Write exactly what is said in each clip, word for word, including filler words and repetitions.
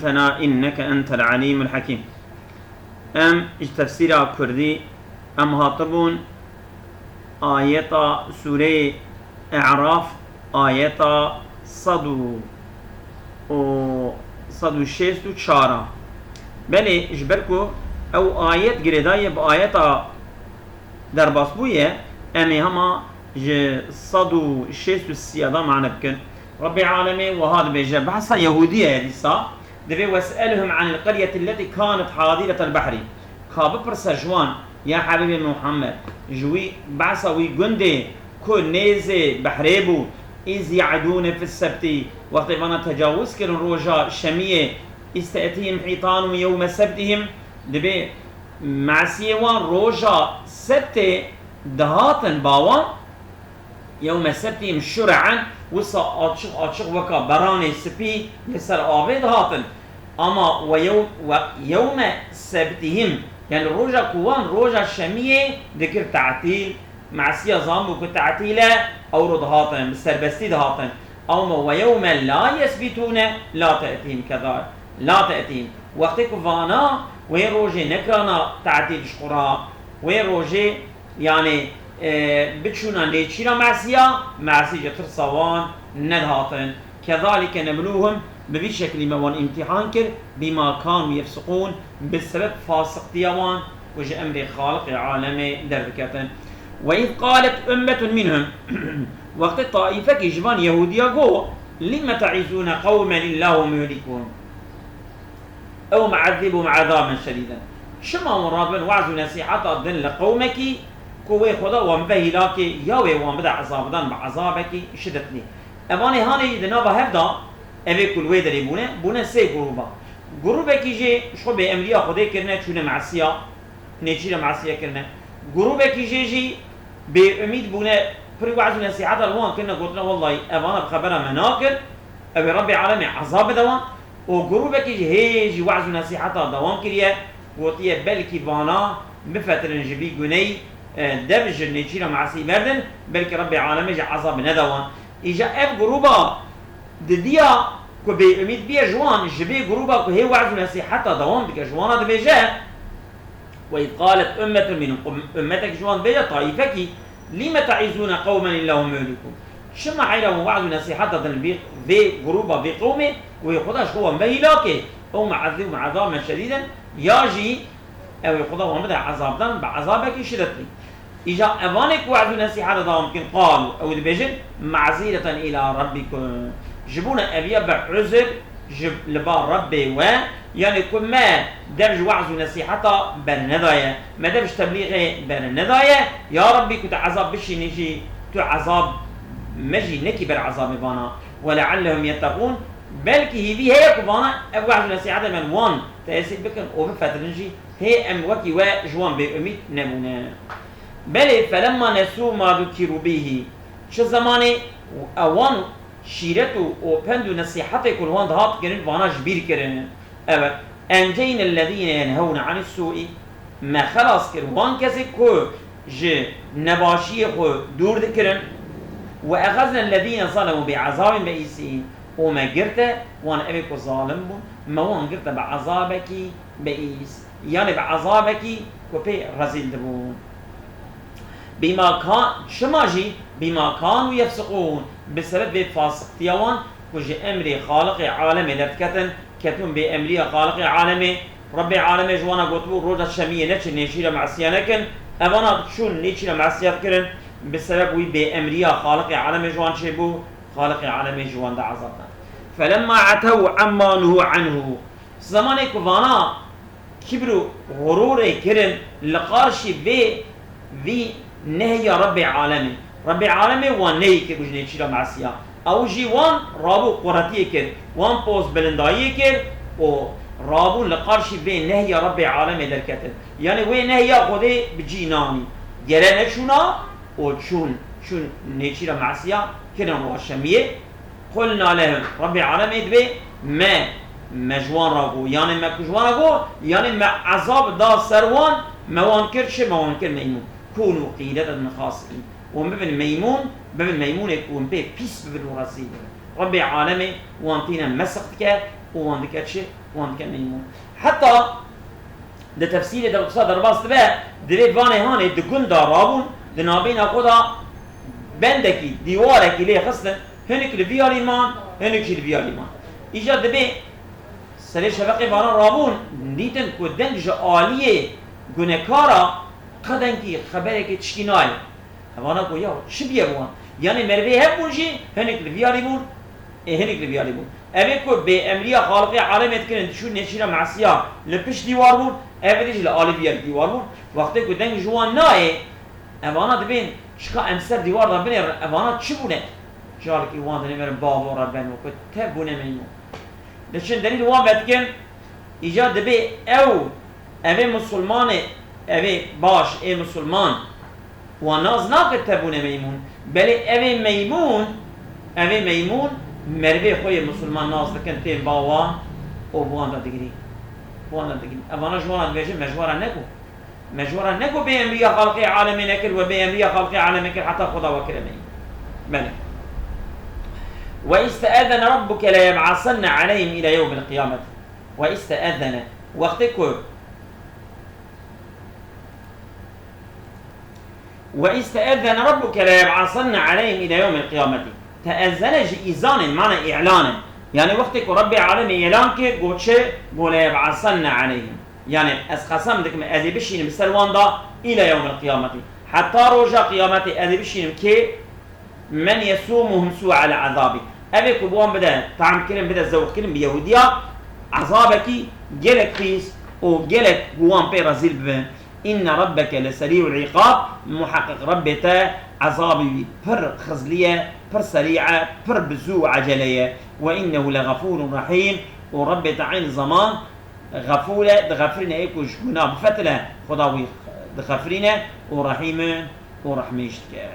لنا إنك أنت العليم الحكيم. Em ji tefsîra kurdî em hatibûn ayeta sûreyê E'raf, ayeta sed û, û sed û şêst û çar a. Belê ji ber ku ew ayet girêdayî bi ayeta derbas bûye, em ê hema ji sed û şêst û sê de mane bikin. Rebbê Alemê wiha dibêje, behsa Yehûdî ye dîsa, dibê, "Wes'elhum anil qeryeti lletî kanet hadiretel behrî." Ka bipirse ji wan, ya Hebîbê Muhammed, ji wî, behsa wî gundê ku nêzê behrê bû, "iz ya'dûne fis sebtî", wextê vana tecawuz kirin roja şemiyê, "iz te'tîhim hîtanûm yewme sebtîhim", dibê mesiyê wan roja sebtê dihatin ba wan, "yewme sebtîhim şure'en", wisa açiq açiq weka beranê spî li ser avê dihatin. Ama we yew-, we yewme sebtîhim, yani roja ku wan roja şemiyê dikir te'tîl, mesiya zanbû ku te'tîl e, ewro dihatin, bi serbestî dihatin. Ama "we yewme la yesbitûne la te'tîhim kezalik." La te'tîhim. Wextê ku vana wê rojê nekirana te'tîl ji xwe re, wê rojê, yani, e, biçûna nêçîra mesiya, mesî ji tirsa wan nedihatin. "Kezalike nebluhum", bi vî şeklî me wan îmtîhan kir, "bîma kanû yefsiqûn", bi sebeb fasiqtiya wan ku ji emrê Xaliqê alemê derdiketin. "Ve iz qalet ummetun minhum", wextê taîfekî ji van Yehûdiya got, "Lime te'izûne qewmen illahu muhlikûn, ew mu'ezzibûhum azaben şedîden." Çima hûn radibin waz û nesîheta din li qewmekî ku wê Xweda wan bide hîlakê, ya wê wan bide ezabidan bi ezabekî şidetli? Evanê hanê jî di nava hev de, evê ku li wê derê bûne, bûne sê grûba. Grûbekî jê ji xwe bêemriya Xwedê kirine, çûne mesiya, nêçîra mesiya kirine. Grûbekî jê jî bêumîd bûne, pirî waz û nesîheta li wan kirine, gotine, "Wellahî, evana bi xebera me nakin, ew ê Rebbê alemê ezab bide wan." Û grûbekî jî hê jî waz û nesîheta dewam kiriye, gotiye, "Belkî vana bifetirin ji vî guneyî, e, dev ji nêçîra mesî berdin, belkî Rebbê alemê jî ezab nede wan." Îja ev grûba didiya ku bêumîd bûye ji wan, ji vê grûba ku hê waz û nesîheta dewam dike, ji wana dibêje, "Ve iz qalet ummetun minhum", ummetek ji wan dibêje, taîfekî, "Lime te'izûne qewmen illahu muhlikûn." Çima heyra wan waz û nesîheta din vê, vê grûba, vê qewmê, wê Xweda ji xwe wan bide hîlakê, "ew mu'ezzibûhum azaben şedîden", ya jî ew ê Xweda wan bide ezabdan bi ezabekî şidetli. Îja evanê ku waz û nesîheta dewam dikin, qalû, ew dibêjin, "Me'zîreten îla rabbikum." Ji bona eviya bi uzr ji li ba Rebbê we, yani ku me dev ji waz û nesîheta bernedaye, me dev ji teblîxê bernedaye, ya Rebbî ku tu ezab bişînî jî, tu ezab me jî nekî ber ezabê vana. "Ve le'ellehum yetteqûn." Belkî hîvî heye ku vana ev waz û nesîhetê me wan tesîr bikin û bifetirin jî, hê em wekî we ji wan bêumîd nebûne. Belê, "felemma nesû ma zukirû bîhî", çi zemanê ewan şîret û, û pend û nesîhetê ku li wan dihat kirin, vana ji bîr kirin. Ew e, "enceynellezîne yenhewne anîs sûî", me xelas kir wan kesê ku ji nebaşiyê xwe dûr dikirin. "Ve exeznellezîne zalemû bi ezabin beîsîn", û me girte wan, evê ku zalim bûn, me wan girte bi ezabekî beîs, yani bi ezabekî ku pê rezîl dibûn. "Bîma ka-, çima jî, bîma kanû yefsiqûn", bi sebeb vê fasiqtiya wan ku ji emrê Xaliqê alemê derdiketin, ketibûn bêemriya Xaliqê alemê. Rebbê alemê ji wana gotibû, "Roja şemiyê neçin nêçîra mesiya nekin." Evana çûn nêçîra mesiya dikirin, bi sebeb wî bêemriya Xaliqê alemê ji wan çêbû, Xaliqê alemê ji wan de ezab da. "Felemma etew emma nuhû anhu." Zemanê ku vana kibr û xurûrê kirin li qarşî vê, vî nehya Rebbê alemê. Rebbê alemê wan nehî kir ku ji nêçîra mesiya. Ew jî wan rabû quretiyê kir, wan poz bilindayiyê kir û rabûn li qarşî vê nehya Rebbê alemê derketin. Yani wê nehya Xwedê bi cî nanî. Gere neçûna û çûn, çûn nêçîra mesiya kirin roşemiyê. "Qulna lehum", Rebbê alemê dibê, me, me ji wan re got, yani me ku ji wan re got, yani me ezab da ser wan, me wan kir çi, me wan kir meymûn. "Kûnû qîreden xasîn." Wan bibin meymûn, bibin meymûnê ku wan pê pîs bibin û rezîl bibin. Rebbê alemê wan tîne mesix dike, û wan dike çi? Wan dike meymûn. Heta di tefsîrê de wisa derbas dibe, divê vanê hanê di gund de rabûn, di navbeyna xwe de bendekî, dîwarekî lê xistin, hinek li vî alî man, hinek jî li vî alî man. Îca dibê serê şeveqê vana rabûn, dîtin ku deng ji aliyê gunekara qedengî xeberekê tiştî nayê. Evana ku ya çi biye bi wan? Yanî merivê hev bûn jî hinek li vî alî bûn, ê hinek li vî alî bûn. Evê ku bê emriya Xaliqê alemê dikirin, diçûn nêçîra mesiya li pişt dîwar bûn, ev jî li alî vî alî dîwar bûn. Wextê ku deng ji wan nayê, evana dibên çika em ser dîwar de binêrin, evana çi bûne? Carekî wan dinêverin bavora beno ku tev bûne meymûn. Diçin delîl wan vedikin, îca dibê ew, evê misilmanê, evê baş ê misilman, wan nas nake tebûne meymûn. Belê evê meymûn, evê meymûn, merivê xwe yê misilman nas dikin, tên ba wan û bi wan de digirî. Bi wan de digirî. Evana ji wan re dibêjin, me ji wan re negot. Me ji we re negot bê emriya Xaliqê alemê nekir, we bê emriya Xaliqê alemê kir, heta Xweda we kire me. Belê. وإذ تأذن ربك ليبعثن عليهم إلى يوم القيامة. وإذ تأذن. Wextê ku, وإذ تأذن ربك ليبعثن عليهم إلى يوم القيامة. Teezzene ji îzanê, mana îlan e. Yani wextê ku Rebbê alemê îlan kir, got çi? Got, "Leyeb'asenne aleyhim." Yani ez qesem dikim, ez ê bişînim ser wan da île yewmil qiyameti. Heta roja qiyametê ez ê bişînim kê men yesûmuhum sû'el azabî. Ev ê ku bi wan bide tamkirin, bide zewqkirin bi Yehudiya, azabekî gelek pîs û gelek ku wan pê rezîl bibin. Inne rabbeke leserî'ul îqab, muheqqiq Rebbê te ezabî wî pir xizlî ye, pir serî ye, pir bi zû û ecele ye. Ve innehu leğefûrun rehîm, û Rebbê te eynî zeman xefûr e, dixefirîne ê ku ji guna bifetile, Xweda wî dixefirîne û rehîm e û rehmê jî dike.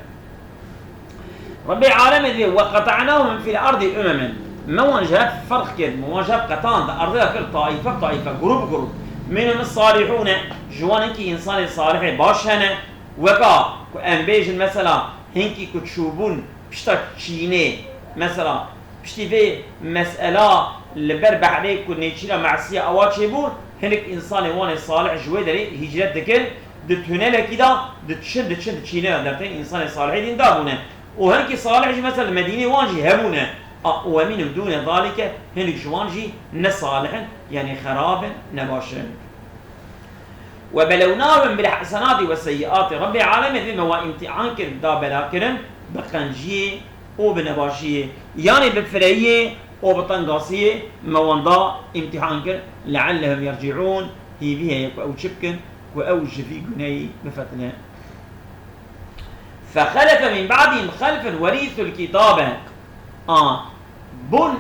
Rebbê alemê dibê, "Ve qeta'nahum fil ardi umemen." Me wan ji hev ferq kir, me wan ji hev qetand, di erdê de kir taîfe taîfe, grûp grûp. Minhum salihûne, ji wan hinkî însanê salihê baş hene, weka ku em bêjin mesela hinkî ku çûbûn pişta çînê, mesela piştî vê mesela li ber behrê ku nêçîra mesiya ewa çêbû, hinek însanê wan ê salih ji wê derê hîcret dikir, di tunelekî de diçin, diçin, diçîne de dertên însanê salihê dîn dabûne. Û hinkî salih jî mesela li Medînê wan jî hebûne. A, û emînim dûne zalîke, hinek ji wan jî ne salih in, yanî xerab in, ne baş in. Ve belewnahum bil hasenati ve seyyiati. Rebbê alemê dibê me wan îmtihan kir, da bela kirin, bi qenciyê û bi nebaşiyê, yanî bi fireyiyê û bi tengasiyê me wan da îmtihan kir, leallehum yerciûn, hîvî heye ku ew çi bikin, ku ew ji vî guneyî bifetine. Fexelefe min ba'dihim xelfun werîsul kitabe. A, bûn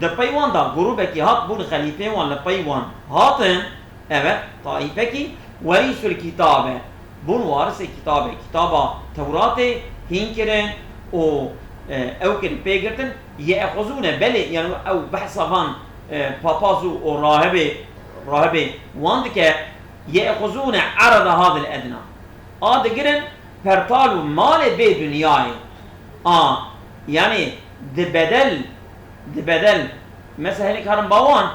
di pey wan de grûbekî hat, bûn xelîfeyên wan li pey wan hatin, evet, taîfekî, werîsul kitabe, bûn warisê kitabê, kitaba Tewratê hîn kirin û, e, ew kirin pê girtin, yêexuzûne, belê, yani ew behsa van, e, papazû û rahibê, rahibê wan dike, yêexuzûne erada hadil edna. A digirin pertal û malê vê dinyayê. A, yanî di bedel, di bedel, mesela hinek herin ba wan,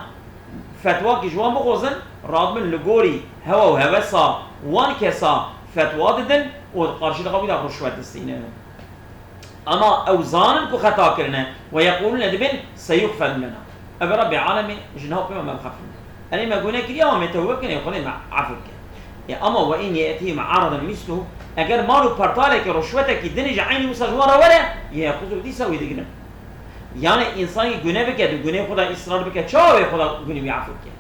fetwakî ji wan bixwazin, radibin li gorî hewa û hewesa wan kesa fetwa didin û di qarşî de xwe wî de ruşwet distînin. Ama ew zanin ku xeta kirine, ve yeqûlûne dibên seyuxferu lena. Ev Rebbê alemê ji niha pê me bixefirîne. Erê me gune kiriye, ama me tewbe bikin, ê Xwedê me efû bike. Ê ama ve in ye'tihim aradun misluhu, eger mal û pertalekî, ruşwetekî dinê ji eynî wisa ji wan re were, ye'xuzu, dîsa wî digirin. Yani însanî gune bike, di gunê xwe de israr bike, çawa wê Xweda gunê wî efû bike?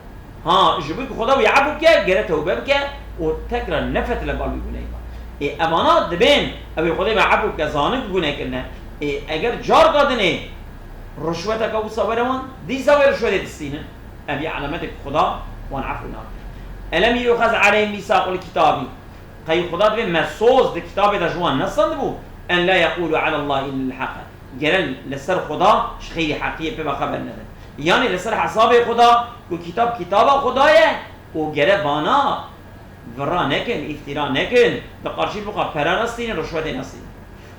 Ha, ji bo ku Xweda wî efû bike, gere tewbe bike û tekrar nefetile bal wî guneyê de. Ê evana dibên, ew ê Xwedê me efû bike, zanin ku gune kirine. Ê eger carka dinê ruşweteke wisa were wan, dîsa wê ruşwetê distînin. Ev yê alametek Xweda wan efû nake. Elem yu'xez aleyhim mîsaqul kitâbî. Qey Xweda dibê me soz di kitabê de ji wan nestandibû? En la yeqûlû alallâhi illel heqe. Gere li ser Xweda ji xeyrî heqiyê pê ve xeber nedin. Yanî li ser hesabê Xweda ku kitab kitaba Xweda ye û gere vana vira nekin, îftîra nekin, di qarşî xwe pere nestînin, ruşwetê nestînin.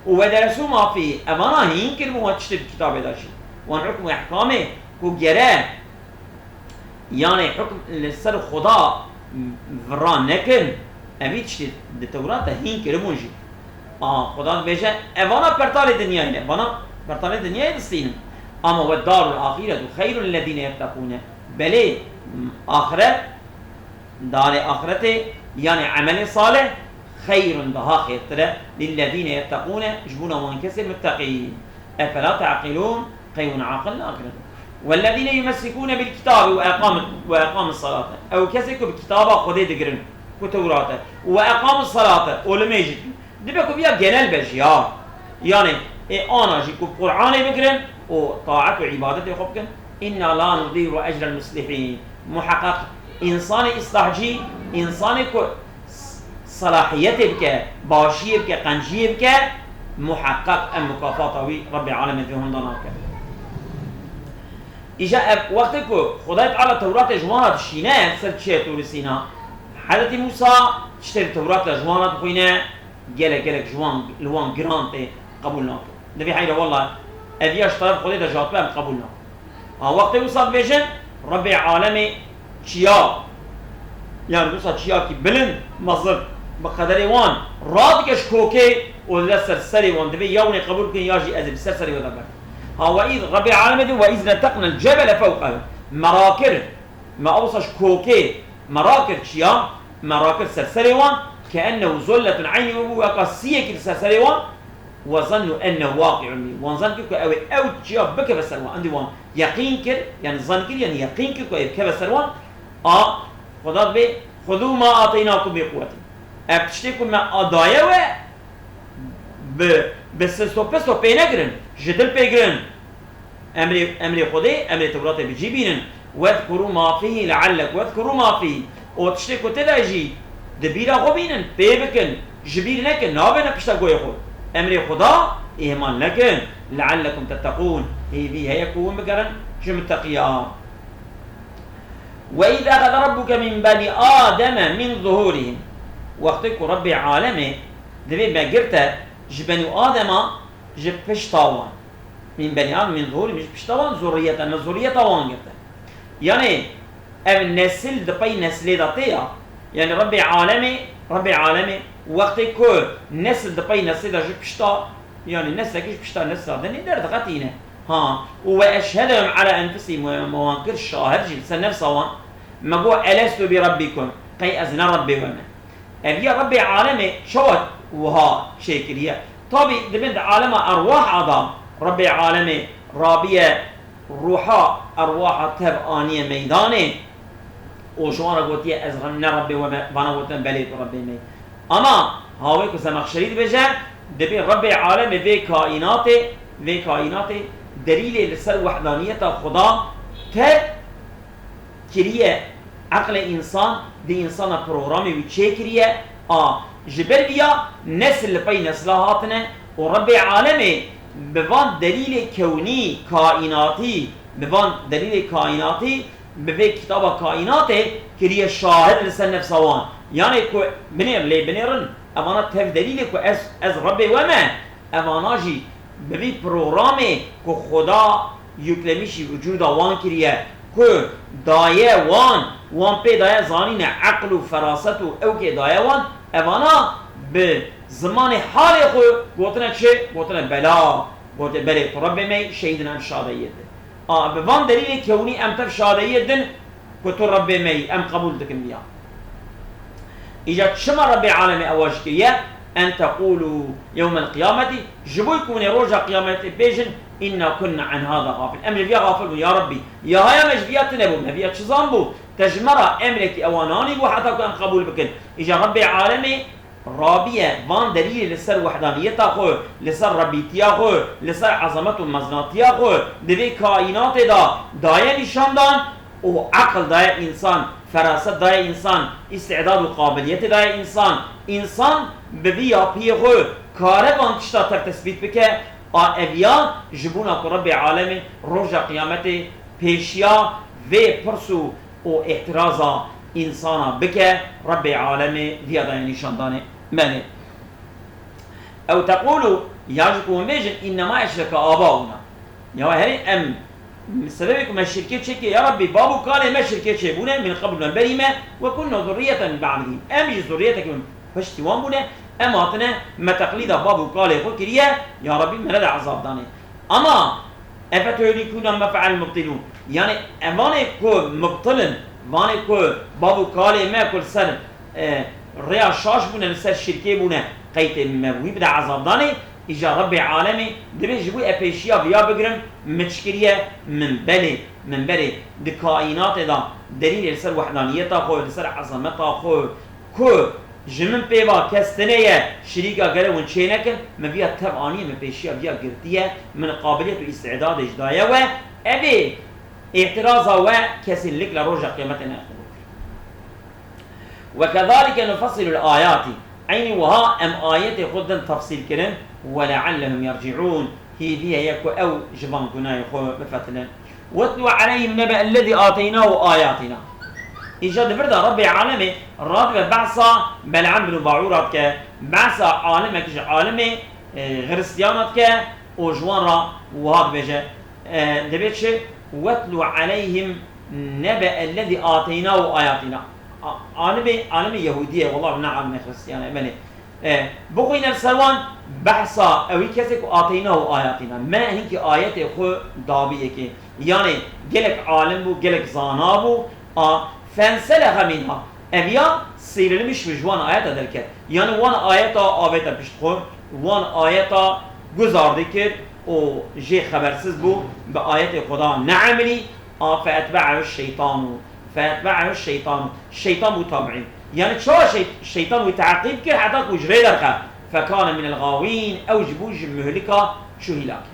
Û ve deresû ma fî, evana hîn kiribû wan tiştê di kitabê de jî. Wan hukm û ehkamê ku gere Yanê hukm li ser Xuda vira nekin. Evî tiştê di Tewrata hîn kiribûn jî. A, Xuda dibêje, evana pertalê dinyayê ne, vana pertalê dinyayê distînin. Ama we darul axiretu xeyrun lillezîne yetteqûne. Belê, axiret, darê axiretê, yanê emelê salih, xeyrun, daha xêrtir e, lillezîne yetteqûne, ji bona wan kesê mutteqîn. Efela teqilûn, qey hûn aqil nagirin. Wellezîne yumessikûne bil kitâbi we eqam-, we eqamis salate. Ew kesê ku bi kitaba Xwedê digirin, ku Tewrat e, we eqamis salate, û limêj dikin. Dibe ku viya genel be jî ya. Yanê, ê ana jî ku Qur'anê bigirin û taet û îbadetê xwe bikin. Înna la nudî'u ecrel muslihîn. Muheqeq, însanê îslahcî, însanê ku s-, selahiyetê bike, başiyê bike, qenciyê bike, muheqeq em mukafata wî Rebbê Alemê vê honda nake. Îja ev wextê ku Xwedayê Teala Tewratê ji wan re dişîne ser çiyê Tûrî Sîna, Hezretî Mûsa tiştê li Tewrat de ji wan re dixwîne, gelek gelek ji wan, li wan giran tê, qebûl nake. Divê heyre wela ev ya ji teref Xwedê de ji hatibû em qebûl nake. Ha wextê wisa dibêjin, Rebbê Alemê çiya, yani wisa çiyakî bilind, mezin, bi qederê wan radike ji kokê û dide ser serê wan, divê ya hûn ê qebûl bikin ya jî ez ê bi ser serê we de berdim. Ha we îz, Rebbê Alemê dibê, "Ve îz neteqnel cebele fewqehum." Me rakir, me ewsa ji kokê me rakir çiya, me rakir ser serê wan, "Keennehu zulletun eynî", wekî weka siyekî li ser serê wan, "Ve zannu ennehu waqi'un bihim." Wan zan kir ku ew ê ew çiya bikeve ser wan. Endî wan yeqîn kir, yani zan kir, yani yeqîn kir ku ew ê bikeve ser wan. A, Xuda dibê, "Xudû ma ateynakum bi quwwetin." Ev tiştê ku me a daye we, bi, bi sisto pisto pê negirin, ji dil pê girin. Emrê, emrê Xwedê, emrê Tewratê bi cî bînin. "Wezkurû ma fîhî leallek-, wezkurû ma fîhî." Û tiştê ku tê de jî di bîra xwe bînin, pê bikin, ji bîr nekin, nabêne pişta goyê xwe. Emrê Xweda îhmal nekin. "Leallekum tetteqûn." Hêvî heye ku hûn bigerin ji miteqiyan. "Ve îz exeze rabbuke min benî Ademe min zuhûrihim." Wextê ku Rebbê Alemê divê me girte ji benî Adema ji pişta wan. Min benî Adem, min zuhûrihim, ji pişta wan, zurriyeten, me zurriyeta wan girte. Yanî ev nesil di pey neslê de tê ya. Yanî Rebbê Alemê, Rebbê Alemê wextê ku nesil di pey neslê de ji pişta, yanî neslekî ji pişta nesla din ê derdixe tîne. Ha, û "ve eşhedehum ala enfusihim", we me wan kir şahid jî li ser nefsa wan. Me got, "Elestu bi rabbikum", qey ez ne Rebbê we me? Ev ya Rebbê Alemê çawa wiha çêkiriye? Tabî dibin di alema erwaha da Rebbê Alemê rabiye ruha erwaha tev aniye meydanê û ji wan re gotiye, "Ez ne Rebbê we me", vana gotine, "Belê tu Rebbê me yî." Ama hawê ku Zemexşerî dibêje, dibê Rebbê Alemê vê kaînatê, vê kaînatê delîlê li ser wehdaniyeta Xuda tev kiriye, eqlê însan, di însana programê wî çêkiriye, a, ji ber viya nesil li pey nesla hatine û Rebbê Alemê bi van delîlê kewnî, kaînatî, bi van delîlê kaînatî, bi vê kitaba kaînatê kiriye şahid li ser nefsa wan. Yanê ku binêr lê binêrin, evana tev delîlê ku ez, ez Rebbê we me, evana jî bi vî programê ku Xuda yüklemişî vücuda wan kiriye, ku daye wan, wan pê daye zanîne, eql û feraset û ewkê daye wan, evana bi zimanê halê xwe gotine çi? Gotine bela, gote belê tu Rebbê me yî, şehîdin em şadeyê din. A, bi van delîlê kewnî em tev şadeyê din, ku tu Rebbê me yî, em qebûl dikin viya. Îca çima Rebbê Alemê ewa jî kiriye? "En teqûlû yewmel qiyameti", ji bo ku hûn ê roja qiyametê bêjin, "Înna kunna an hâzâ gafilîn." Em ji viya gafil bûn, ya Rebbî, ya haya me ji viya tune bû, me viya çi zanbû? Te ji me re emrekî ewa nanîbû heta ku em qebûl bikin. Îca Rebbê Alemê rabiye van delîlê li ser wehdaniyeta xwe, li ser Rebîtiya xwe, li ser ezamet û mezinatiya xwe di vê kaînatê de daye nîşandan û eqil daye însan, feraset daye însan, îstîdad û qabiliyetê daye însan. Însan bi vî yapiyê xwe kare van tişta tev tesbît bike, a eviya ji bona ku Rebbê Alemê roja qiyametê pêşiya vê pirs û û îtiraza însana bike, Rebbê Alemê viya daye nîşandanê. Belê. Ew teqûlû, ya jî ku hûn bêjin, "Înnema eşreke abaûna." Ya herî em Sebebê ku me şirkê çêkê, ya Rabbî, bab û kalê me şirkê çêbûne, min qebl, me berî me, we kunna zurriyeten min ba'dihim. Em jî zurriyetekî min piştî wan bûne, em hatine me teqlîda bab û kalê xwe kiriye, ya Rabbî, me nede ezab danê. Ama, efetuhlikûne bima fe'alel mubtilûn. Yani, evanê ku mubtil in, vanê ku bab û kalê me ku li ser, e, rêya şaş bûne, li ser şirkê bûne, qeytê me wî bide ezabdanê, îca Rebbê alemê dibê ji bo e pêşiya viya bigirim, min çi kiriye, min belê, min berê di kaînatê de delîlê li ser wehdaniyeta xwe, li ser ezameta xwe, ku ji min pê va kes tune ye, şirîka gere hûn çê nekin, min viya tev aniye, min pêşiya viya girtiye, min qabiliyet û îstîdadê ji daye we, evê îtiraza we kesî lik le roja qiyametê ne qebûl kir. Ve kezalike nufassilul ayati. Eynî wiha em ayetê xwe din tefsîl kirin. Ve leallehum yerciûn. Hêvî heye ku ew ji van gunahê xwe bifetilin. Wetlu aleyhim nebe ellezî ateynahu ayatina. Îja di vir de Rebbê alemê radibe behsa Bel'am bin Baûra dike. Behsa alimekî ji alimê, e, Xiristiyana dike û ji wan re wiha dibêje. E, dibê çi? Wetlu aleyhim nebe ellezî ateynahu ayatina. A-, alimê, alimê Yehûdî ye, wela ne alimê Xiristiyane, belê. E, bixwîne li ser wan behsa ewî kesê ku ateynahu ayatina. Me hinkî ayetê xwe dabî yekê. Yanê gelek alim bû, gelek zana bû. A, fenselexe minha. Ev ya sîrilmiş bi ji wan ayeta derket. Yanî wan ayeta avête pişt xwe, wan ayeta guzardî kir û jê xebersiz bû, bi ayetê Xweda neemilî, a, feetbe'ehu şeytanu, feetbe'ehu şeytanu, şeytan bû tabiî. Yanî çawa şey-, şeytan wî teqîb kir heta ku ji rê derxe, fekane minel gawîn, ew jî bû ji muhlika çû hîlakê.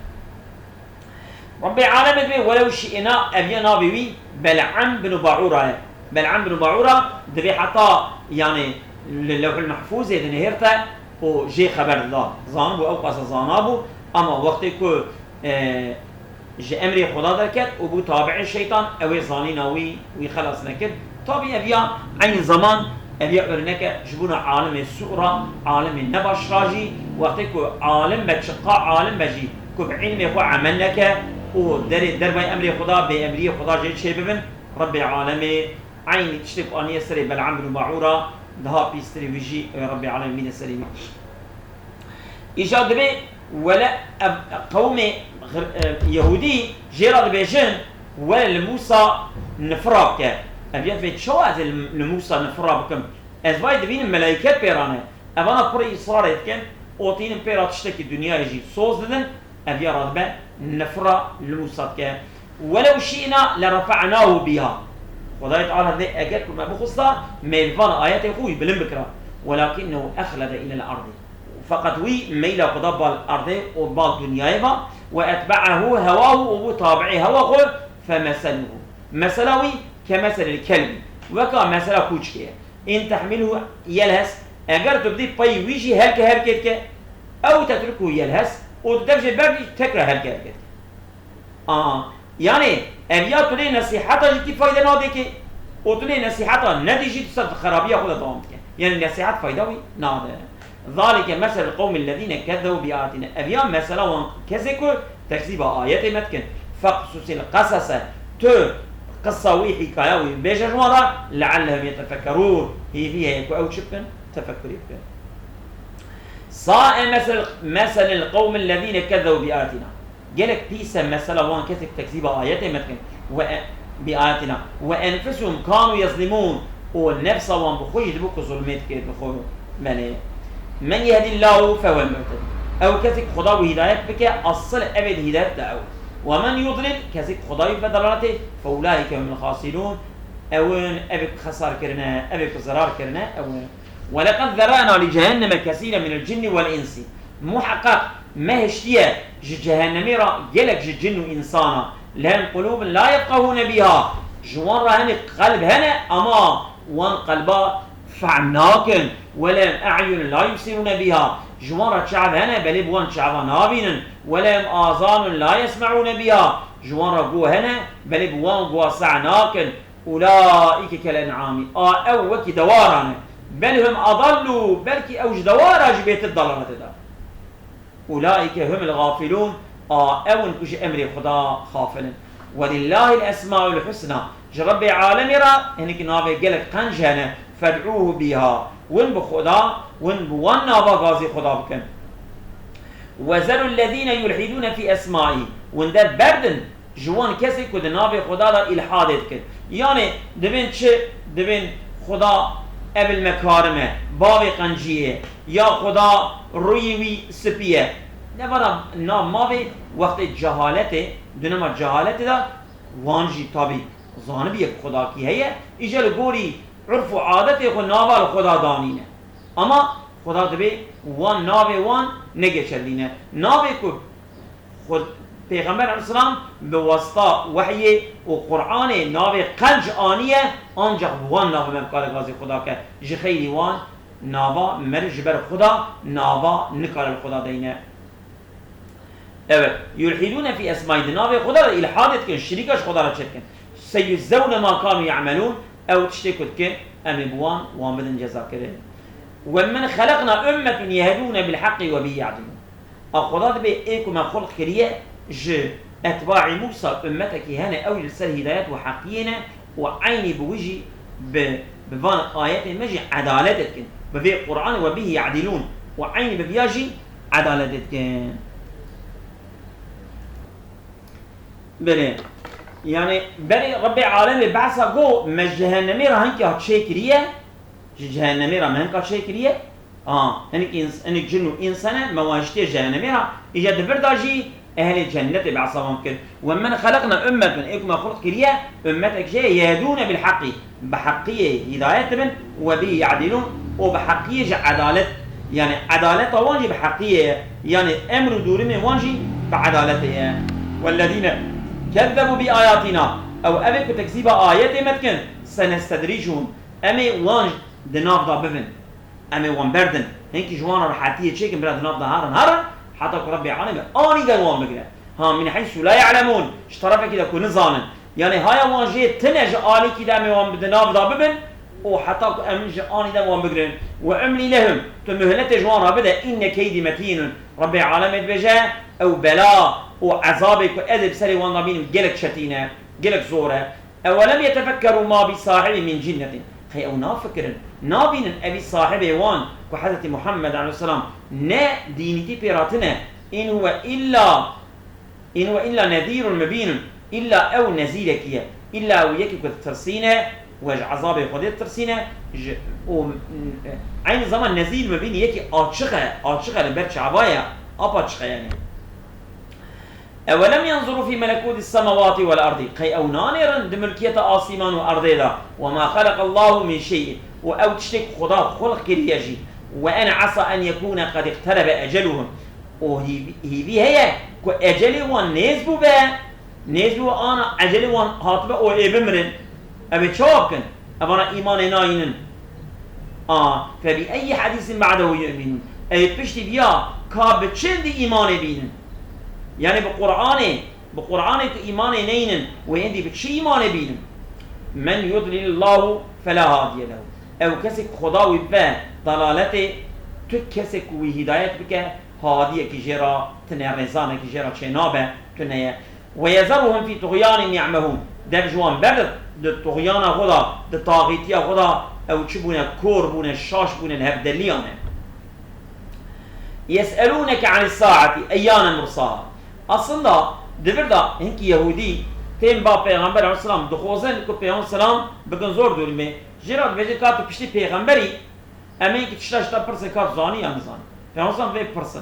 Rabbê alemê dibê welew şi'na, ev ya navê wî Bel'am bin Baûra ye. Bel'am bin Baûra dibê heta, yanî, li Lewhul Mehfûzê dinihêrte û jê xeber dida. Zanibû, ew qasa zana bû, ama wextê ku, e, ji emrê Xweda derket û bû tabi'ê şeytan, ew ê zanîna wî, wî xelas nekir. Tabî ev ya eynî zeman, ev ya örneke ji bona alimê sû ra, alimê nebaş ra jî, wextê ku alim be, çiqa alim be jî, ku bi ilmê xwe emel neke û derê dervayê emrê Xweda, bêemriyê Xweda jê çêbibin, Rebbê alemê eynî tiştê ku aniye serê Bel'am bin Baûra, daha pîstirî wî jî, e, Rebbê alemê bîne serê wî. Îja dibê wele ev qewmê xir-, e, Yehûdî jê re dibêjin, wele li Mûsa nifira bike. Ev ya dibê çawa ez ê li, li Mûsa nifira bikim? Ez vay dibînim melayket pê re ne. Evana pirî îsrarê dikin, û tînin pê re tiştekî dinyayê jî soz didin, ev ya re dibe nifira li Mûsa dike. Welew şi'na lerefe'nahu biha. Xwedayê Teala dibê eger ku me bixwista, me li van ayetê xwe wî bilind bikira. Welakinnehu exlede ilel erdî. Feqet wî meyla xwe da bal erdê û bal dinyayê va, ve etbe'ehu hewahu û bû tabi'ê hewa xwe, femeseluhu. Mesela wî kemeselil kelbî. Weka mesela kûçikê ye. In tehmilhu yelhes, eger tu bidî pey wî jî helke helkê dike, ew tetruku yelhes, û tu dev jê berdî tekrar helke helkê dike. A, yanî, ev ya tu lê nesîheta jî tî fayde nade ki, û tu lê nesîheta nedî jî tu ser xerabiya xwe de dewam dike. Yanî nesîhet fayda wî nade. Zalike meselul qewmil lezîne kezzebu bi ayatina. Ev ya mesela wan kesê ku tekzîba ayetê me dikin. Feqsusil qesese, tu qisa wî, hîkaya wî bêje ji wan re, leallehum yetefekkerûn. Hêvî heye ku ew çi bikin? Tefekkurî bikin. Sae mesel, meselil qewmil lezîne kezzebu bi ayatina. Gelek pîs e mesela wan kesê ku tekzîba ayetê me dikin. Ve e-, bi ayatina. Ve enfusuhum kanu yezlimûn. Û nefsa wan bi xwe jî dibû ku zulmê dikir bi xwe. Belê. Men yehdillahu fehuvel muhtedi. Ew kesê ku Xweda wî hidayet bike, asıl ev ê di hidayet de ew. Ve men yudlil, kesê ku Xweda wî bide dalaletê, fe ulaike humul xasirûn. Ew in, ev ê ku xesar kirine, ev ê ku zerar kirine, ew in. Ve leqed zera'na li cehenneme kesîren minel cinni vel insi. Muheqeq me hiştiye ji cehennemê re gelek ji cin û însana. Lehum qulûbun la yefqehûne biha. Ji wan re hene qelb hene, ama wan qelba fehm nakin. Ve lehum e'yunun la yubsirûne biha. Ji wan re çav hene, belê bi wan çava nabînin. Ve lehum azanun la yesme'ûne biha. Ji wan re guh hene, belê bi wan guha seh nakin. Ulaîke kel en'amî. A ew wekî dewaran e. Bel hum adallu, belkî ew ji dewara jî bêtir dalaletê de. Ulaîke humul gafilûn. A ew in ku ji emrê Xweda xafil in. Welillahil esmaul husna. Ji Rebbê alemê re hinekî navê gelek qenc hene. Fed'ûhu biha. Win bi Xweda, win bi wan nava gazî Xweda bikin. Wezerul lezîne yulhidûne fî esmaî. Win dev berdin ji wan kesê ku di navê Xweda de îlhadê dikin. Yanê dibên çi? Dibên Xweda ebil mekarim e, bavê qenciyê ye, ya Xweda rûyê wî spî ye. Devara nav mavê wextê cehaletê, dunema cehaletê de wan jî tabî zanibiye ku Xweda kî heye, îje li gorî urf û adetê xwe nava li Xweda danîne. Ama Xweda dibê wan navê wan negeşelîne. Navê ku Xwe-, Pêxember aleyhisselam bi wasta wehyê û Qur'anê navê qenc aniye, ancaq bi wan navê me bikare gazî Xweda ke. Ji xeyrî wan nava meriv ji ber Xweda nava nikare li Xweda deyne. Evet, yulhidûne fî esmaî, di navê Xweda de îlhadê dikin, şirîka ji Xweda re çêdikin. Seyuczewne ma kanu ye'melûn, ew tiştê ku dikin, em ê bi wan, wan bidin ceza kirin. Wemmen xeleqna ummetun yehdûne bil heqqî we bihî ye'dilûn. A Xweda dibê ê ku me xulq kiriye ji etbaî Mûsa ummetekî hene, ew li ser hîdayet û heqiyê ne û eynî bi wî jî bi, bi van ayetên me jî edalet dikin. Bi vê Qur'anê we bihî ye'dilûn û eynî bi viya jî edalet dikin. Belê. Yani berê Rebbê alemê behsa got me ji cehennemê re hinka çêkiriye, ji cehennemê re me hinka çêkiriye. A, hinek ins-, hinek cin û însan e, me wan jî tê cehennemê re, îca di vir de jî ehlê cennetê behsa wan kir. Wemmen xeleqna ummetun, ê ku me xulq kiriye, ummetek jê ye, yehdûne bil heqî, bi heqiyê hîdayet dibin, we bihî ye'dilûn, û bi heqiyê jî edalet, yani edaleta wan jî bi heqiyê ye, yani emr û dûrimê wan jî bi edaletê ye. Wellezîne kezzebû bi ayatîna, ew evê ku tekzîba ayetê me dikin, senestedrîcûhum, em ê wan di nav de bibin. Em ê wan berdin. Hinkî ji wan re rehetiyê çêkin, bira di nav de herin, herin, heta ku Rebbê alemê anî der wan bigire. Ha, min heysu la ye'lemûn, ji terefekî de ku nizanin. Yanî haya wan jê tine ji alîkî de em ê wan bi di nav de bibin û heta ku em ji anî der wan bigirin. Ve umlî lehum, tu muhletê ji wan re bide, inne keydî metînun. Rebbê alemê dibêje, ew bela û ezabê ku ez ê bi serê wan de bînim gelek çetîn e, gelek zor e. Ewelem yetefekkerû ma bi sahibî min cinnetin. Qey ew nafikirin, nabînin evî sahibê wan ku Hezretî Muhammed aleyhisselam ne dînîtî pê re tine. In huve illa, in huve illa nezîrun mubînun. Îlla ew nezîrekî ye. Îlla ew yekî ku ditirsîne, we ji ezabê Xwedê ditirsîne, ji, û, eynî zaman nezîr mubîn yekî açiq e, açiq e li ber çava ye, apaçiq e yani. Ewelem yenzuru fî melekûtis semawatî wel erdî. Qey ew nanêrin di milkiyeta asîman û erdê de. Ve ma xeleqallahu min şey'in. Û ew tiştê ku Xuda xulq kiriye jî. Ve en esa en yekûne qed iqterebe eceluhum. Û hîvî, hîvî heye ku ecelê wan nêz bûbe. Nêz bûbe ana ecelê wan hatibe û ê bimirin. Ev ê çawa bikin? Evana îmanê nayînin. A, fe bi eyyi hadîsin ba'dehu yu'minûn. Ey piştî viya ka bi çi hindî îmanê bînin? Yani bi Qur'anê, bi Qur'anê ku îmanê neynin, wê hindî bi çi îmanê bînin? Men yudlilillahu fela hadiye lehu. Ew kesê ku Xuda wî ve dalaletê, tu kesê ku wî hîdayet bike, hadiyekî jê re tine, rêzanekî jê re çênabe, tune ye. Ve yezeruhum fî tuxyanîhim ya'mehûn. Dev ji wan berde di tuxyana xwe de, di taxîtiya xwe de, ew çi bûne, kor bûne, şaş bûne, li hev deliyane. Yes'elûneke anis saati eyyane mursaha. Aslında di vir de hinkî Yehûdî tên ba Pêxember aleyhisselam dixwazin ku Pêxember selam bikin zor dûrî me. Jê re dibêjin ka tu piştî pêxemberî, em ê ki tişta ji te pirsin ka tu zanî ya nizanî. Pêxember selam vê pirsin.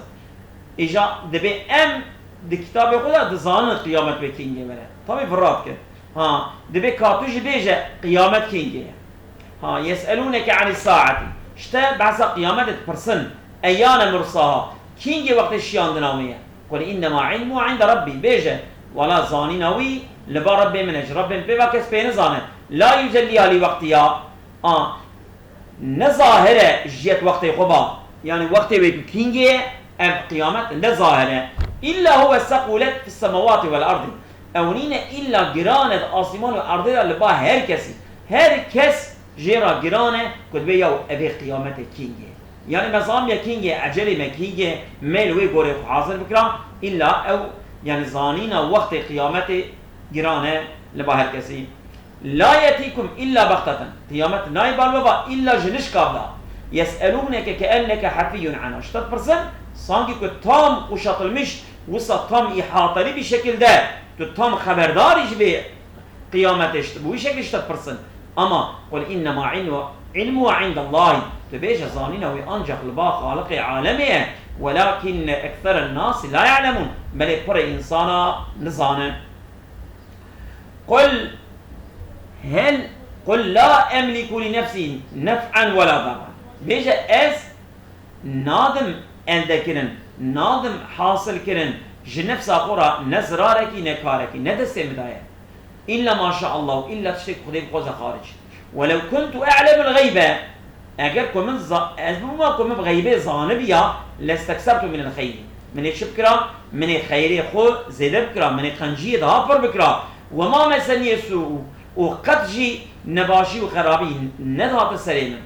Îja dibê em di kitabê xwe de dizanin qiyamet wê kîngê were. Tabî vira dikin. Ha, dibê ka tu jî bêje qiyamet kîngê ye. Ha, yes'elûneke anis saati. Ji te behsa qiyametê dipirsin. Eyyane mursaha. Kîngê wextê şiyandina wê ye? Qul innema ilmu inde Rabbî. Bêje, wela zanîna wî li ba Rebbê min e. Ji Rebbê min pê ve kes pê nizane. La yucelliha li wektiha. A, ne zahir e ji yet wextê xwe ba. Yani wextê wê ku kîngê ye, ev qiyamet ne zahir e. Îlla huve sequlet fis semawati vel erdî. Ew nîne îlla giran e di asîman û erdê de li ba her kesî. Her kes jê re giran e ku dibê yaw evê qiyametê kîngê. Yani me zaniye kîngê, ecelê me kîngê, me li wê gorê xwe hazir bikira, îlla ew, yani zanîna wextê qiyametê giran e li ba her kesî. La yetîkum illa bexteten. Qiyamet nayê bal we va illa ji nişkav da. Yes'elûneke keenneke hefîyun anha. Ji te dipirsin, sankî ku tam kuşatılmış, wisa tam îhatalî bir şekilde tu tam xeberdarî ji vê qiyametê, ji, bi wî şeklî ji te dipirsin. Ama qul innema ilmu, ilmu indallahî. Tu bêje zanîna wî ancak li ba Xaliqê alemê ye. Welakinne ekseren nasi la ya'lemun. Belê pirê însana nizane. Qul hel, qul la emliku li nefsî nef'en wela darran. Bêje ez nadim eldekirin, nadim hasilkirin, ji nefsa xwe re ne zirarekî ne karekî, ne destê min de ye. Îlla maşaallah û îlla tiştê ku Xwedê bixwaze xaric. Welew kuntu e'lemul xeybe, eger ku min za-, ez bibûma ku min bi xeybê zanibiya, lesteksertu minel xeyri. Min ê çi bikira? Min ê xeyrê xwe zêde bikira, min ê qenciyê daha pir bikira. Wema meseniyê sû, û qet jî nebaşî û xerabî nedihate serê min.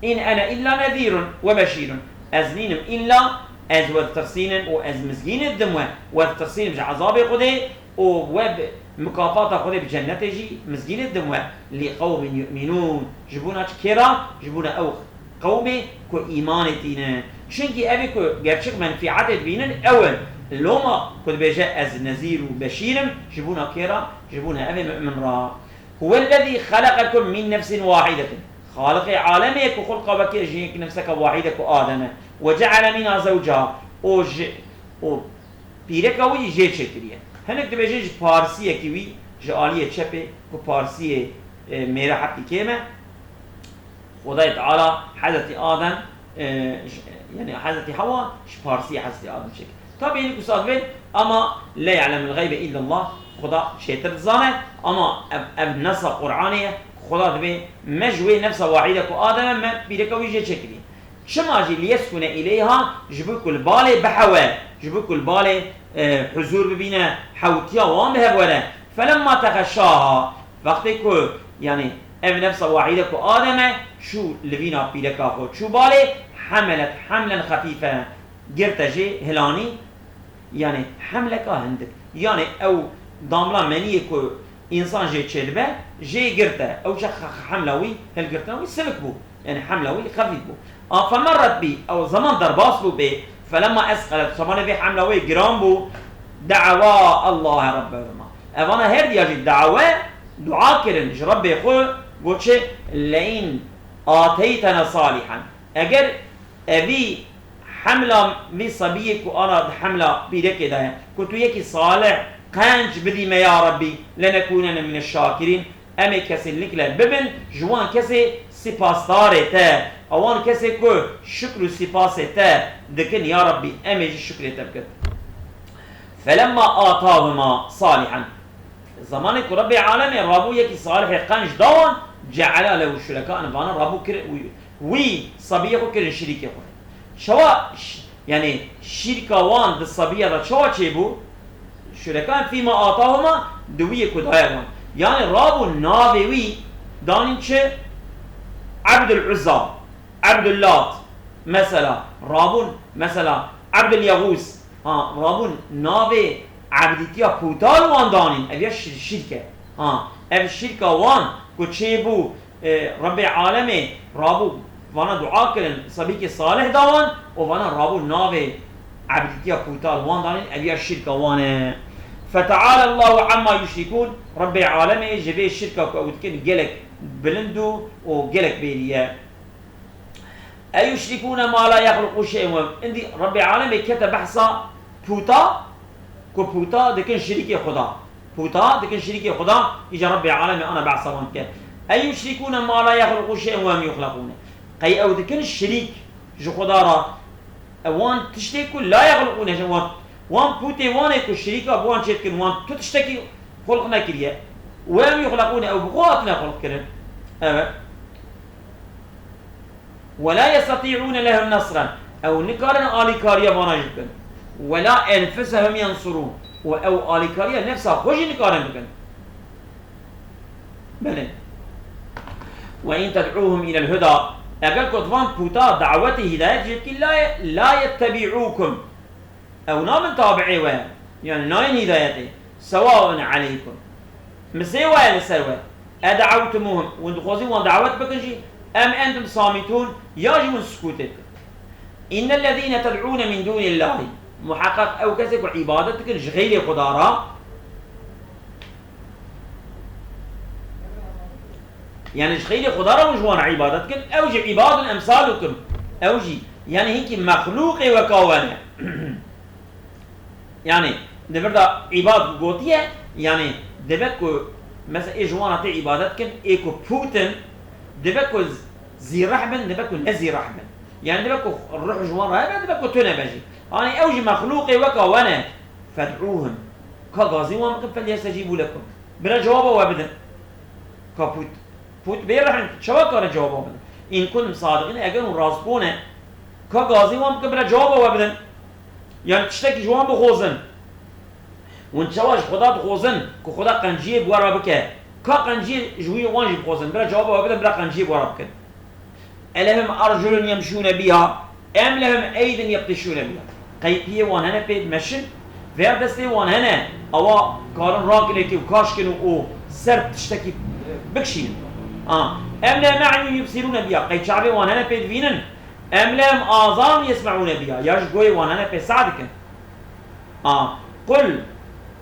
In ene illa nezîrun we beşîrun. Ez nînim illa ez we ditirsînim û ez mizgînê didim we. We ditirsînim ji ezabê Xwedê û we bi mukafata Xwedê bi cennetê jî mizgînê didim we. Li qewmin yu'minûn. Ji bona çi kê re? Ji bona ew qewmê ku îmanê tînin. Çunkî evê ku gerçek menfîetê dibînin ew in. Loma ku dibêje ez nezîr û beşîr im, ji bona kê re? Ji bona evê mu'min re. Huwellezî xeleqekum min nefsin wahidetin. Xaliqê alemê ku xulqa we kir ji yek nefseke wahide ku Adem e. Ve ceale minha zewceha. Û ji, û pîreka wî jê çêkiriye. Hinek dibêjin ji parsiyekî wî, ji aliyê çepê, ku parsiyê, e, mêre heqî kêm e. Xwedayê Teala Hezretî Adem, e, ji, yani Hezretî Hewa ji parsiyê Hezretî Adem çêkir. Tabî hinek wisa dibên, ama la ya'lemul xeybe illallah, Xweda çêtir dizane, ama ev, ev nesa Qur'anê ye, Xweda dibê me ji wê nefsa wahîde ku Adem e, me pîreka wî jê çêkirî. Çima jî liyeskune ileyha, ji bo ku li balê bihewe, ji bo ku li balê, e, huzur bibîne, hewtiya wan bi hev were. Felemma texeşaha, wextê ku, yani, ev nefsa wahîde ku Adem e, çû li vîna pîreka xwe çû balê, hemelet hemlen xefîfe, girte jê hilanî, yani, hemleka hindik. Yani, ew damla meniyê ku însan jê çêdibe, jê girte. Ew çax hemla wî, hilgirtina wî sinik bû. Yani hemla wî xefîf bû. A femerret bî, ew zeman derbas bû bê, felemma esqelet, zemanê vê hemla wê giran bû, de'ewa Allahe Rabbehuma. Evana her diya jî de'ewe, dua kirin ji Rabbê xwe, got çi, leyin ateytena salihan. Eger evî hemla vî sebiyê ku ana di hemla pîrekê de ye, ku tu yekî salih qenc bidî me ya Rabbî, lenekûnene mine şakirîn, em ê kesinlikle bibin ji wan kesê sipasdarê te, ewan kesê ku şikr û sipasê te dikin, ya Rabbî, em ê jî şikrê te bikin. Felemma atahuma salihan. Zemanê ku Rabbê alemê rabû yekî salihê qenc da wan, ceela lehu şureka, vana rabû kir, wî, wî sebiyê xwe kirin şirîkê xwe. Çawa ş-, yani şirka wan di sebiya de çawa çêbû? Şurekan fîma atahuma di wî yê ku daye wan. Yani rabû navê wî danîn çi? Ebdul Uzza, Ebdul Lat, mesela, rabûn, mesela, Ebdul Yagûs, ha, rabûn navê ebdîtiya pûta li wan danîn, ev ya şir-, şirk e. Ha, ev şirka wan ku çêbû, e, Rebbê alemê rabû vana dua kirin, sebîkê salih da wan û vana rabû navê ebdîtiya pûta li wan danîn, ev ya şirka wan e. Feteala Allahu amma yuşrikûn, Rebbê alemê ji vê şirka ku ew dikin gelek bilind û, û gelek bêrî ye. Eyuşrikûne ma la yexluqû şey'en we. Îndî Rebbê alemê kete behsa pûta, ku pûta dikin şirîkê Xuda. Pûta dikin şirîkê Xuda, îca Rebbê alemê ana behsa wan dike. Eyuşrikûne ma la yexluqû şey'en we hum yuxlaqûne. Qey ew dikin şirîk ji Xuda re, e, wan tiştê ku la yexluqûne, wan, wan pûtê wan ê ku şirîka bi wan çê dikin, wan tu tiştekî xulq nekiriye. We hum yuxlaqûne, ew bi xwe hatine xulq kirin. Evet. Ve la yestatî'ûne lehum nasran. Ew nikarin alîkariya vana jî bikin. Ve la enfusehum yensurûn. Û ew alîkariya nefsa xwe jî nikarin bikin. Belê. Ve in ted'ûhum ilel huda. Eger ku tu van pûta dawetê hîdayet jê bikî, la ye-, la yettebi'ûkum. Ew nabin tabi'ê we, yani nayên hîdayetê. Sewaun aleykum. Misê waye li ser we. Ed'ewtumuhum, hûn dixwazî wan dawet bikin jî, em entum samitûn, ya jî hûn sukûtê bikin. Înnellezîne ted'ûne min dûnillahî, muheqeq ew kesê ku îbadet dikin ji xeyrê Xuda re, yani ji xeyrê Xuda re hûn ji wan re îbadet dikin, ew jî îbadun emsalukum, ew jî yani hinkî mexlûqê weka we ne. Yani, di vir de îbad gotiye, yani, dibe ku, mesela, ê ji wan re tê îbadet kin, ê ku pût in, dibe ku z-, zîreh bin, dibe ku ne zîreh bin. Yani, dibe ku ruh ji wan re hebe, dibe ku tune be jî. Yani, ew jî mexlûqê weka we ne. Fed'ûhum. Ka gazî wan bikin, felyestecîbû lekum. Bira cewaba we bidin. Ka pût. Pût bê rehim, çawa kare cewaba bidin? În kuntum sadiqîn, eger hûn rastgo ne, ka gazî wan bikin, bira cewaba we bidin. Yani tiştekî ji wan bixwazin. Hûn çawa ji Xuda dixwazin ku Xuda qenciyê bi we re bike? Ka qenciyê ji wî wan jî bixwazin? Bira cewaba we bidin, bira qenciyê bi we re bikin. Elehum arculun yemşûne biha, em lehum eydin yebtişûne biha. Qey piyê wan hene pê dimeşin, veya destê wan hene, awa karin rakinekê û kaşkin û ser tiştekî bikişînin. A, em lehum e'yun yubsirûne biha. Qey çavê wan hene pê divînin, em lehum azan yesme'ûne biha. Ya ji goyê wan hene pê seh dikin. A, qul,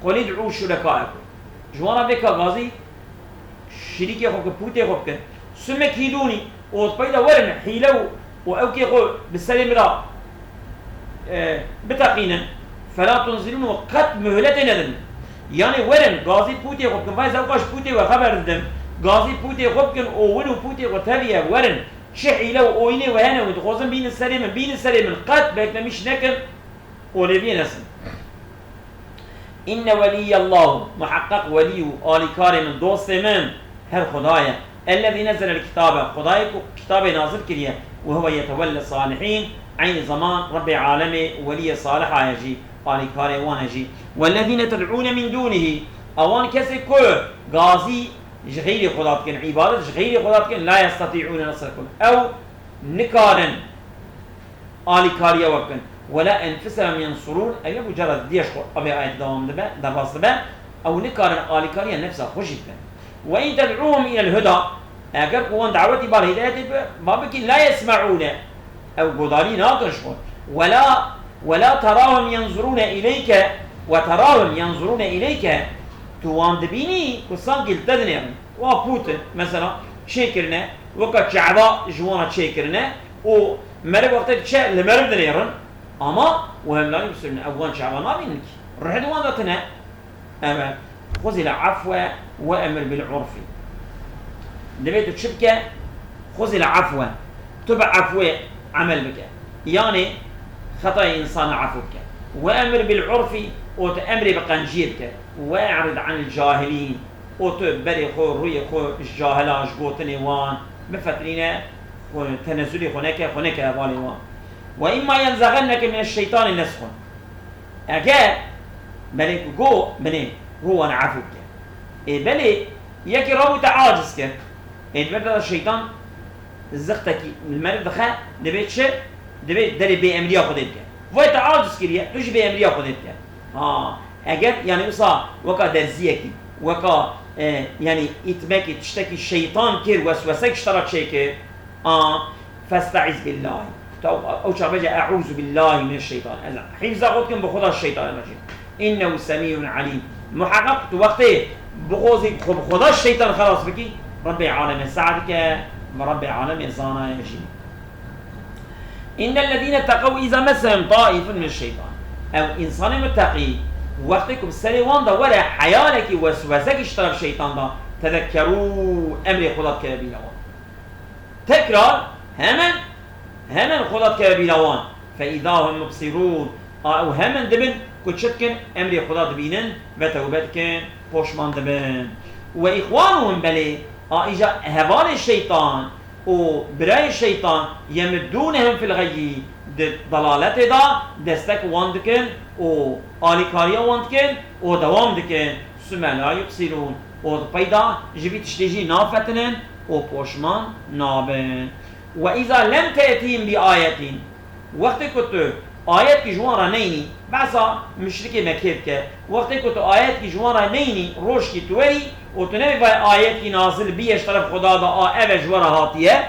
qul id'û şurekaekum. Ji wan re bê ka gazî şirîkê xwe bikin, pûtê xwe bikin. Summe kîdûnî, û peyda werin hîle û, û ewkê xwe bi serê min re, e, biteqînin. Fela tunzirûn, û qet muhletê nedin. Yani werin, gazî pûtê xwe bikin. Vay, ez ewka ji pûtê we xeber didim. Gazî pûtê xwe bikin û win û pûtê xwe teviye werin. Çi hîle û oyînê we hene, hûn dixwazin bînin serê min, bînin serê min. Qet beklemîş nekin. Olê bî nesin. Inne weliyallahu, muheqeq welî û alîkarê min, dostê min, her Xuda ye. Ellezî nezzelel kitabe, Xudayê ku kitabê nazil kiriye, we huwe yetewelle salihîn, eynî zeman Rebbê alemê weliyê salih aye jî, alîkarê wan e jî. Wellezîne ted'ûne min dûnihî, ewan kesê ku gazî ji xeyrê Xuda dikin, îbadet ji xeyrê Xuda dikin, la yestetî'ûne nesrekum. Ew nikarin alîkariya we bikin. Wela enfusehum yensurûn, ew yek û cara diye ji xwe ev ayet dewam dibe, derbas dibe, ew nikarin alîkariya nefsa xwe jî bikin. Ve in ted'ûhum ilel huda, eger ku wan dawetî bar hidayetê bi, ba bikî, la yesme'ûne, ew godarî nakin ji xwe. Wela, wela terahum yensurûne ileyke, ve terahum yensurûne ileyke, tu wan dibînî ku sankî li te dinêrin. Wa pût in, mesela, çêkirine, weka çava ji wan re çêkirine û meriv wextê diçe li meriv dinêrin, ama we hem la yubsirûn, ew wan çava nabînin kî. Ruh di wan de tine. Evet. Xuzil afwe ve emir bil urfi. Divê tu çi bike? Xuzil afwe. Tu bi afwê emel bike. Yani xetayê insana afw bike. Ve emir bil urfi, û tu emrê bi qenciyê bike. Ve e'rid anil cahilîn. Û tu berê xwe, rûyê xwe ji cahila, ji gotinê wan bifetilîne, xwe tenezulê xwe neke, xwe neke hevalê wan. Ve imma yenzexenneke mineşşeytanî nezxun. Eger belê ku go, binê, rû wan efû bike. Ê belê yekî rabû te aciz kir. Ê di ber de şeytan zixtekî li meriv dixe, divê çi? Divê derê bêemriya Xwedê bike. Vay te aciz kiriye, tu jî bêemriya Xwedê bike. Ha, eger, yani, wisa weka derziyekî, weka, e, yani, îtmekî, tiştekî şeytan kir, weswesek ji te re çêkir, a, festaiz billahi. Tu ew, ew çax bêje, "Eûzu billahi mineşşeytan." Ez hîfza xwe dikim bi Xuda ji şeytanê re jî. Înnehu semîun alîm. Muheqeq tu wextê bixwazî xwe bi Xuda ji şeytan xelas bikî, Rebbê alemê seh dike, bi Rebbê alemê zana ye jî. Înnellezîne teqew îza messehum taîfun mineşşeytan. Ew însanê muteqî, wextê ku bi serê wan de were heyalekî, weswesekî ji teref şeytan de, tedekkerû, emrê Xuda dikeve bîra wan. Tekrar, hemen, hemen Xuda dikeve bîra wan. Fe îza hum mubsirûn. A ew hemen dibin ku çi dikin? Emrê Xuda dibînin ve tewbe dikin, poşman dibin. Ve îxwanuhum, belê, a îja hevalê şeytan û birayê şeytan, yemiddûnehum fil xeyyi, di delaletê de destek wan dikin û alîkariya wan dikin û dewam dikin. Sume la yubsirûn. Û di pey de ji vî tiştê jî nafetinin û poşman nabin. Ve îza lem te'tîhim bi ayetin. Wextê ku tu ayetkî ji wan re neyînî, behsa muşrikê Mekkê dike. Wextê ku tu ayetkî ji wan re neyînî, rojkî tu werî, û tu nebê vay ayetkî nazil bîye ji teref Xweda de, a ev e ji we re hatiye,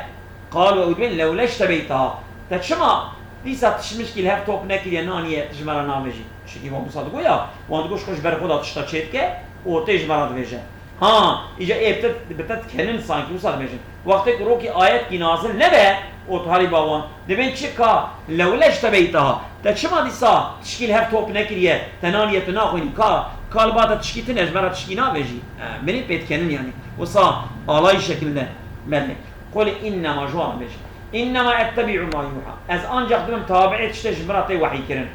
qalu, ew dibên, lewle ijtebeyteha. Te çima dîsa tişmişkî li hev top nekiriye, naniye, tu ji me re navêjî? Tiştekî wan wisa digo ya, wan digo ji xwe ji ber Xweda tişta çêdike û tê ji me re dibêje. Ha, îca ê bi te, bi te dikenin sankî wisa dibêjin. Wextê ku rokî ayetkî nazil nebe û tu herî ba wan dibên çi ka, lewle ijtebeyteha. Te çima dîsa tişkî li hev top nekiriye, te naniye, tu naxwînî, ka, ka li ba te tişkî tune, ji me re tişkî navêjî? E, binê pê dikenin yanî. Wisa alayî şekilde. Belê. Qul innema, ji wan bêje. Innema ettebi'u ma yuha. Ez ancak dibim tabi'ê tiştê ji min re tê wehî kirin.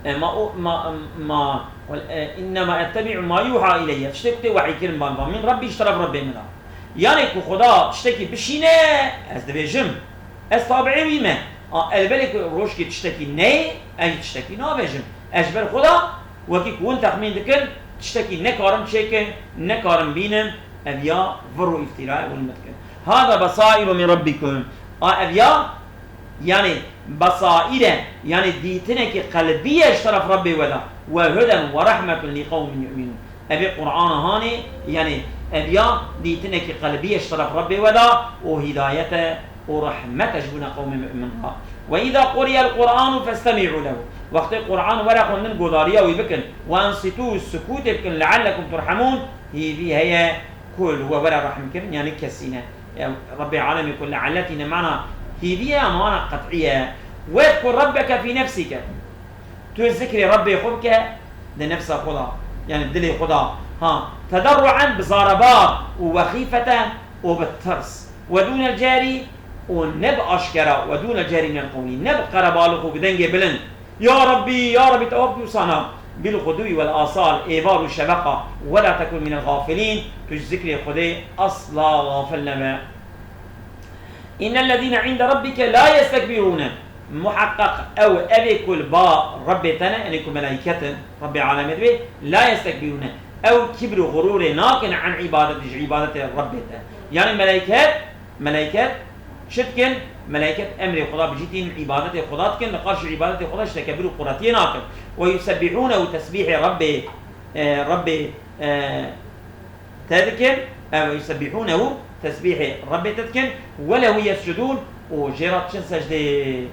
E, ma o, ma, ma, qul, e, innema ettebi'u ma yuha ileyye. Tiştê ku tê wehî kirin bana, min Rabbi, ji teref Rabbê min re. Yanê ku Xweda tiştekî bişîne, ez dibêjim. Ez tabi'ê wî me. A, elbelê ku rojkê tiştekî neyê, ez jî tiştekî nabêjim. Ez ji ber Xweda, wekî ku hûn texmîn dikin, tiştekî nekarim çêkim, nekarim bînim, ev ya vir û îftîrayê hûn min dikin. Hada basairu min Rabbikum. A, ev ya, yanî basaîr e, yanî dîtinekî qelbî ye ji teref Rebbê we de. Ve huden ve rehmetun li qewmin yu'minun. Evê Qur'ana hanê, yanî ev ya dîtinekî qelbî ye ji teref Rebbê we de û hîdayet e û rehmet e ji bona qewmê mu'min re. Ve îza quriyel Qur'anu festemi'u lehu. Wextê Qur'an were xwendin, godariya wî bikin. Ve ensitu, sukûtê bikin, leallekum turhemun, hîvî heye ku li we were rehmkirin, yanî kesîne. Ya Rebbê alemê ku lealle tîne mana hîvî ye, ama mana qet'î ye. Vezkur rabbeke fî nefsike. Tu zikrê Rebbê xwe bike di nefsa xwe de, yanî dilê xwe de. Ha, tederruen, bi zarebat, û wexîfeten, û bi tirs. Ve dûnel cerî, û ne bi aşkera, ve dûnel cerî minel qewlî, ne bi qerebalix û bi dengê bilind. Ya Rebbî, ya Rebbî, te wek wisa ne. Bil xuduwi wel asal, êvar û şeveqa, ve la tekun minel gafilîn, tu ji zikrê Xwedê asla gafil nebe. Innellezîne inde rabbike la yestekbirûne. Muheqqeq ew, evê ku li ba Rebbê te ne, yanî ku melaiket in, Rebbê alemê dibê, la yestekbirûne. Ew kibr û xurûrê nakin an îbadetî, ji îbadetê Rebbê te. Yanî melaiket, melaiket çi dikin? Melaiket emrê Xweda bi cî tînin, îbadetê Xweda dikin, li qarşî îbadetê Xweda ji tekebir û quretiyê nakin. Ve yusebbihûnehu, tesbîhê Rebbê, e, Rebbê, e, te dikin, ev yusebbihûnehu, tesbîhê Rebbê te dikin, ve lehu yescudûn, û jê re diçin secdê,